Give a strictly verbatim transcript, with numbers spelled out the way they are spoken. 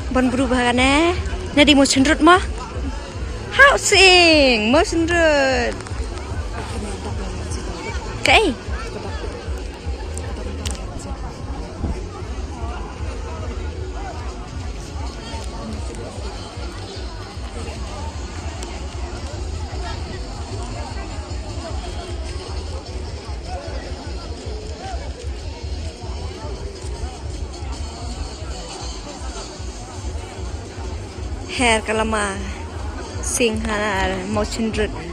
Ban bru ba ne. Na di mo chynrut mo. Hau sing mo chynrut. Kai. Her kalama sing hana mo chynrut.